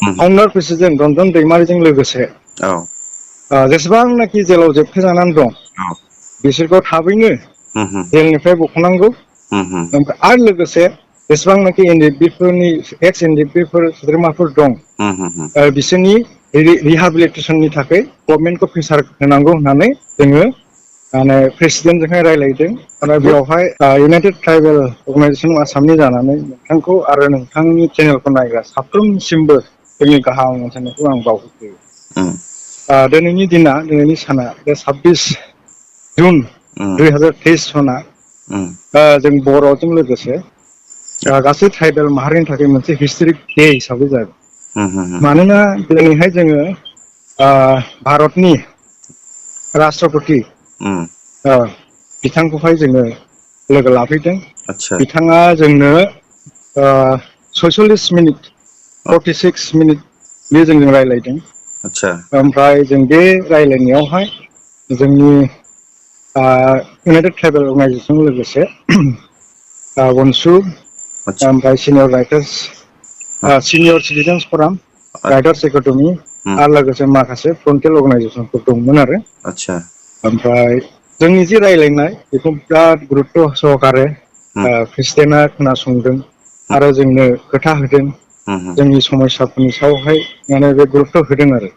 फाउन्डार president Ranjan दैमारिजों लोगोसे जेसेबांनाखि जेलाव जोबथेजानानै दं बिसोरखौ थाबैनो जेलनिफ्राय बख'नांगौ। ओमफ्राय आरो लोगोसे जेसेबांनाखि एनडिएफबिफोरनि एक्स एनडिएफबिफोर सोद्रोमाफोर दं बिसोरनि रिहाबिलिटेसननि थाखाय गभर्नमेन्टखौ प्रेसार होनांगौ होननानै जोङो माने प्रेसिडेन्टजोंहाय रायलायदों आरो बेवहाय इउनाइटेड ट्राइबेल अर्गानाइजेसन आसामनि जानानै नोंथांखौ आरो नोंथांनि चेनेलखौ नायग्रा साफ्रोमसिमबो जोंनि गाहाम अनसायनायखौ आं बावहरग्रोयो। दिनैनि साना बे 26 जुन 2023 सना जों बर'जों लोगोसे गासै ट्राइबेल माहारिनि थाखाय मोनसे हिस्टरिक डे हिसाबै जागोन। मानोना दिनैहाय जोङो भारतनि राष्ट्रपति बिथांखौहाय जोङो लोगो लाफैदों। बिथाङा जोंनो 46 मिनिट 46 मिनिट बे जोंजों रायलायदों। ओमफ्राय जों बे रायलायनायावहाय जोंनि इउनाइटेड ट्राइबेल अर्गानाइजेसनजों लोगोसे बनसु ओमफ्राय सिनियर सिटिजेन्स फराम राइटार्स एकाडेमि आरो लोगोसे माखासे फ्रन्टेल अर्गानाइजेसनफोर दंमोन आरो। ओमफ्राय जोंनि जि रायलायनाय बेखौ बिराद गुरुत्त' सहकारे प्रेसिडेन्टआ खोनासंदों आरो जोंनो खोथा होदों। जोंनि समस्याफोरनि सायावहाय माने बे गुरुत्त' होदों आरो।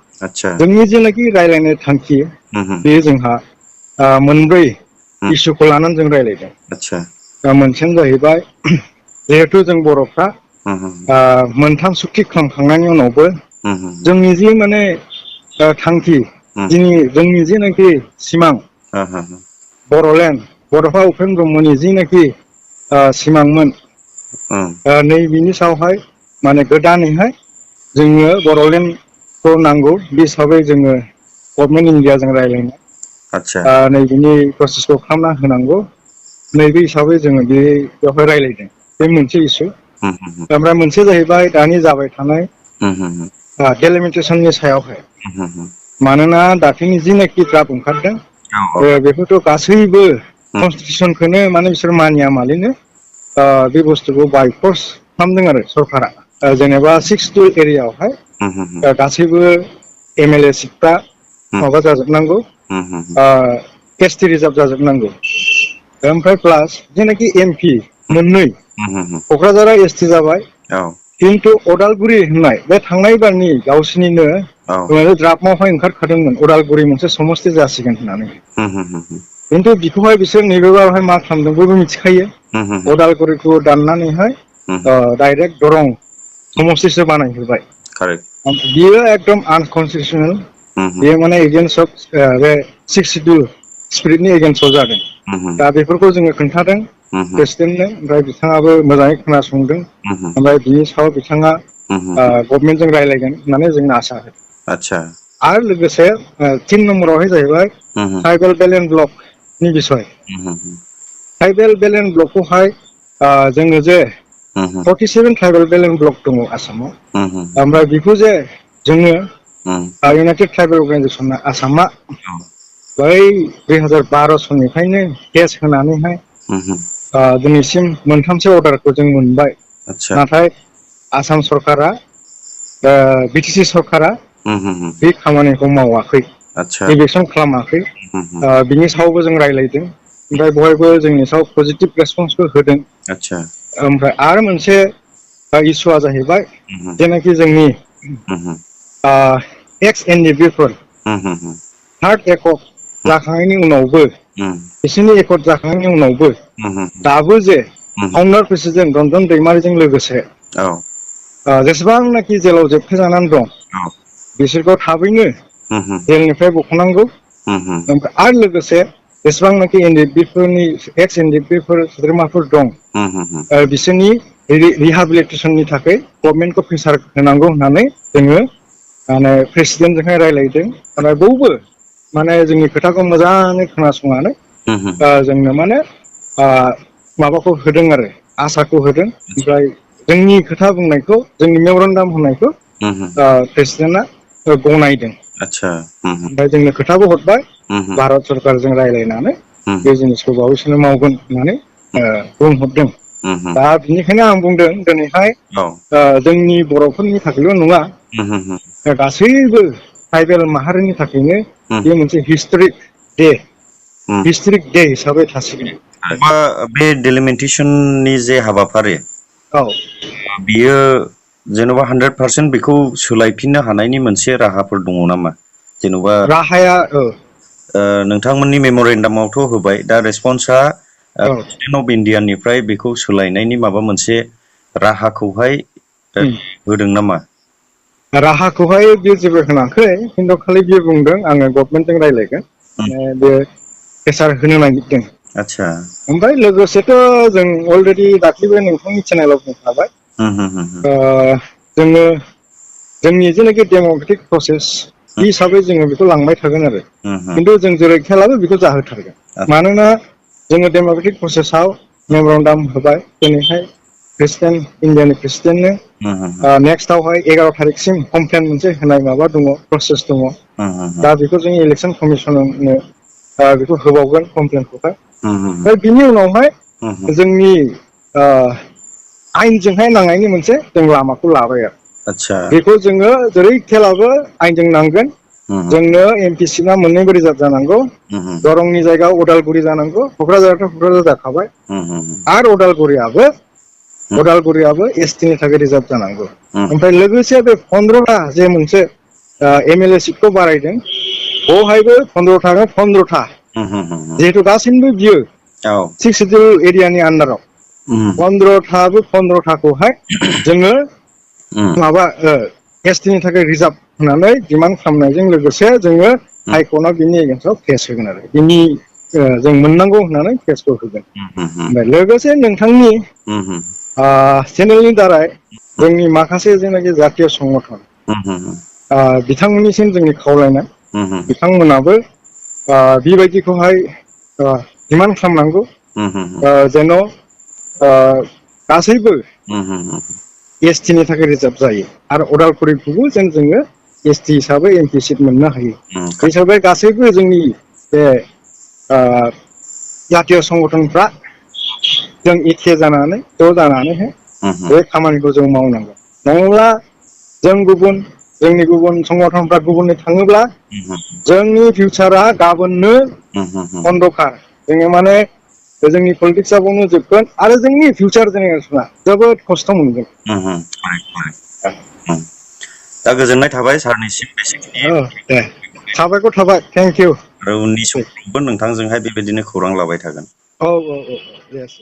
जोंनि जेनाखि रायलायनाय थांखि बेयो जोंहा मोनब्रै इसुखौ लानानै जों रायलायदों। मोनसेयानो जाहैबाय जिहेथु जों बर'फ्रा मोनथाम सुक्ति खालामखांनायनि उनावबो जोंनि जि माने थांखि जोंनि जेनाखि सिमां बर'लेण्ड बड'फा उपेन्द्र ब्रह्मनि जिनाखि सिमांमोन नै बिनि सायावहाय माने गोदानैहाय जोङो बर'लेण्डखौ नांगौ बे हिसाबै जोङो गभर्नमेन्ट इण्डियाजों रायलायनाय नैबेनि प्रसेसखौ खालामना होनांगौ नैबे हिसाबै जोङो बेवहाय रायलायदों। बे मोनसे इसु। ओमफ्राय मोनसे जाहैबाय दानि जाबाय थानाय डेलिमिटेसननि सायावहाय। मानोना दाख्लैनि जिनाखि द्राफ्ट ओंखारदों बेफोरथ' गासैबो कनस्टिटिउसनखौनो माने बिसोर मानिया मालैनो बे बुस्थुखौ बाय फर्स खालामदों आरो सरकारा। जेनेबा 6 एरियायावहाय गासैबो एमएलए सिटफ्रा माबा जाजोबनांगौ एसटि रिजार्भ जाजोबनांगौ। ओमफ्राय प्लास जेनाखि एमपि मोननै क'क्राझारा एसटि जाबाय खिन्थु अदालगुरि होननाय बे थांनाय बारनि गावसिनिनो द्राफ्टआवहाय ओंखारखादोंमोन अदालगुरि मोनसे समस्ति जासिगोन होननानै। खिन्थु बिखौहाय बिसोर नैबे बारावहाय मा खालामदों बयबो मिथिखायो। अदालगुरिखौ दाननानैहाय डाइरेक्ट दरं समस्तिसो बानायहोबाय। बियो एकदम आनकनस्टिटिउसनेल। बेयो माने एगेन्स्ट अफ बे 6 सिडुल स्पिरिटनि एगेन्स्टआव जादों। दा बेफोरखौ जोङो खोन्थादों प्रेसिडेन्टनो। ओमफ्राय बिथाङाबो मोजाङै खोनासंदों। ओमफ्राय बिनि सायाव बिथाङा गभर्नमेन्टजों रायलायगोन होननानै जोंनो आसा होदों। आरो लोगोसे 3 नम्बरावहाय जाहैबाय ट्राइबेल बेलेन्स ब्लकनि बिसय। ट्राइबेल बेलेन्स ब्लकखौहाय जोङो जे 47 ट्राइबेल बेलेन्स ब्लक दङ आसामाव। ओमफ्राय बेखौ जे जोङो इउनाइटेड ट्राइबेल अर्गानाइजेसना आसामा बै 2012 सननिफ्रायनो केस होनानैहाय दिनैसिम मोनथामसो अर्डारखौ जों मोनबाय। नाथाय आसाम सरकारा बिटिसि सरकारा बे खामानिखौ मावाखै। इलेकसन खालामाखै। बिनि सायावबो जों रायलायदों। ओमफ्राय बहायबो जोंनि सायाव पजिटिभ रेसपन्सबो होदों। ओमफ्राय आरो मोनसे इसुआ जाहैबाय जेनाखि जोंनि एक्स एनडिएफबिफोर थार्ड एकर्ड जाखांनायनि उनावबो बिसोरनि एकर्ड जाखांनायनि उनावबो दाबो जे फाउन्डार प्रेसिडेन्ट रन्जन दैमारिजों लोगोसे जेसेबांनाखि जेलाव जोबथेजानानै दं बिसोरखौ थाबैनो जेलनिफ्राय बख'नांगौ। ओमफ्राय आरो लोगोसे जेसेबांनाखि एनडिएफबिफोरनि एक्स एनडिएफबिफोर सोद्रोमाफोर दं बिसोरनि रिहाबिलिटेसननि थाखाय गभर्नमेन्टखौ प्रेसार होनांगौ होननानै जोङो माने प्रेसिडेन्टजोंहाय रायलायदों। ओमफ्राय बयबो माने जोंनि खोथाखौ मोजाङै खोनासंनानै जोंनो माने माबाखौ होदों आरो आसाखौ होदों। ओमफ्राय जोंनि खोथा बुंनायखौ जोंनि मेमरेन्डाम होनायखौ प्रेसिडेन्टआ गनायदों। ओमफ्राय जोंनो खोथाबो हरबाय भारत सरकारजों रायलायनानै बे जिनिसखौ बावैसोनो मावगोन होननानै बुंहरदों। दा बिनिखायनो आं बुंदों दिनैहाय जोंनि बर'फोरनि थाखायल' नङा गासैबो ट्राइबेल माहारिनि थाखायनो बे मोनसे हिस्टोरिक डे हिसाबै थासिगोन। बे डेलिमिटेसननि जे हाबाफारि बियो जेन'बा 100% बेखौ सोलायफिननो हानायनि मोनसे राहाफोर दङ नामा? जेन'बा राहाया नोंथांमोननि मेम'रेन्डामावथ' होबाय, दा रेसपन्सआ प्रेसिडेन्ट अफ इण्डियानिफ्राय बेखौ सोलायनायनि माबा मोनसे राहाखौहाय होदों नामा? राहाखौहाय बियो जेबो होनाखै, खिन्थु खालि बियो बुंदों आङो गभर्नमेन्टजों रायज्लायगोन, बे प्रेसार होनो नागिरदों। आदसा। ओमफ्राय लोगोसेथ' जों अलरेडि दाख्लैबो नोंथांनि चेनेलाव बुंखाबाय, जोङो जोंनि जेनाखि डेम'क्रेटिक प्रसेस हिसाबै जोङो बेखौ लांबाय थागोन आरो, खिन्थु जों जेरैखियालाबो बेखौ जाहोथारगोन। मानोना जोङो डेम'क्रेटिक प्रसेसआव मेम'रेन्डाम होबाय, दिनैहाय इण्डियानि प्रेसिडेन्टनो नेक्स्टआवहाय 11 तारिखसिम कमप्लेन मोनसे होनाय माबा दङ, प्रसेस दङ। दा बेखौ जों इलेक्सन कमिसननो बेखौ होबावगोन कमप्लेनखौहाय। ओमफ्राय बिनि उनावहाय जोंनि आयेनजोंहाय नांनायनि मोनसे जों लामाखौ लाबाय आरो। आदसा। बेखौ जोङो जेरैखियालाबो आयेनजों नांगोन। जोंनो एमपि सिटआ मोननैबो रिजार्भ जानांगौ, दरंनि जायगायाव उदालगुरि जानांगौ, क'क्राझाराथ' क'क्राझार जाखाबाय, आरो उदालगुरियाबो एसटिनि थाखाय रिजार्भ जानांगौ। ओमफ्राय लोगोसे बे 15टा जे मोनसे एमएलए सिटखौ बारायदों, बेवहायबो 15टा जिहेतु गासिनबो बियो 6 सिडुल एरियानि आन्दाराव 15टाखौहाय जोङो माबा एसटिनि थाखाय रिजार्भ होनानै डिमान्ड खालामनायजों लोगोसे जोङो हाइकर्टआव बिनि एगेन्स्टआव केस होगोन आरो, बिनि जों मोननांगौ होननानै केसखौ होगोन। ओमफ्राय लोगोसे नोंथांनि चेनेलनि दारै जोंनि माखासे जेनाखि जातीय संगठन बिथांमोननिसिम जोंनि खावलायनाय, बिथांमोनाबो बेबायदिखौहाय डिमान्ड खालामनांगौ, जेन' गासैबो एसटिनि थाखाय रिजार्भ जायो, आरो उदालगुरिखौबो जोङो एसटि हिसाबै एमपि सिट मोननो हायो। बे हिसाबै गासैबो जोंनि बे जातीय संगठनफ्रा जों एखे जानानै ज' जानानैहाय बे खामानिखौ जों मावनांगोन। नङाब्ला जोंनि गुबुन संगठनफ्रा गुबुननो थाङोब्ला जोंनि फिउचारा गाबोननो अन्धकार। जोङो माने जोंनि पलिटिक्सआ बावनो जोबगोन, आरो जोंनि फिउचार जेनेरेसना जोबोद खस्थ' मोनगोन। दा गोजोननाय थाबाय सारनिसिम बेसेखिनि दे, साबायखर थाबाय, थेंक इउ। आरो उननि समफ्रावबो नोंथांजोंहाय बेबायदिनो खौरां लाबाय थागोन। औ, येस।